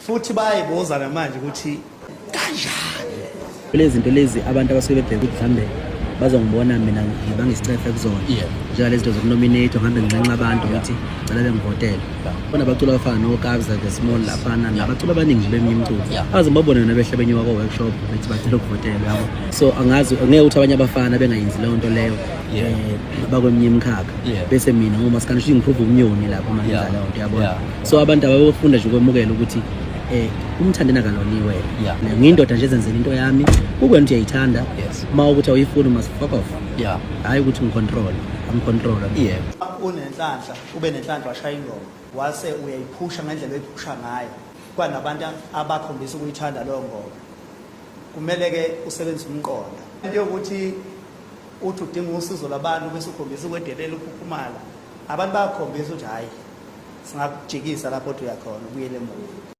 Futhi bayayibuza namanje ukuthi kanjani. Lezi zinto lezi abantu abasuke bebheka ukuthi mhlambe bazongibona mina ngibanga isicefe kuzona, njengalezi zinto zokunominate, ngihambe nginxenxa abantu ukuthi cela bengivotele. Khona abaculi abafana noKabza The Small laphana, nabaculi abaningi nje beminye imiculo, aze ngibabone nona behle benyuka ko-workshop bethi bacela ukuvotela, yabo. So angazi, ngeke ukuthi abanye abafana bengayenzi leyo nto leyo, bakweminye imikhakha, bese mina ngomasikandi shuthi ngiphruva umnyoni lapho uma ngenza leyo nto, yabona. So abantu ababefunda nje ukwemukela ukuthi umthandeni akaloniwe. Ngiyindoda nje ezenzela into yami. Kukwena ukuthi uyayithanda, uma ukuthi awuyifuni, must fuck off. Hhayi ukuthi ngicontrol, angicontrol. Unenhlanhla, ube nenhlanhla, washaya ingoma wase uyayiphusha ngendlela oyiphusha ngayo, kwanabantu abakhombisa ukuyithanda leyo ngoma. Kumele-ke usebenzise umqondo. Into yokuthi uthi udinga usizo lwabantu bese ukhombisa ukwedelela, ukukhukhumala, abantu bayakhombisa ukuthi hhayi, singakujikisa lapho othi uyakhona ubuyele emuva.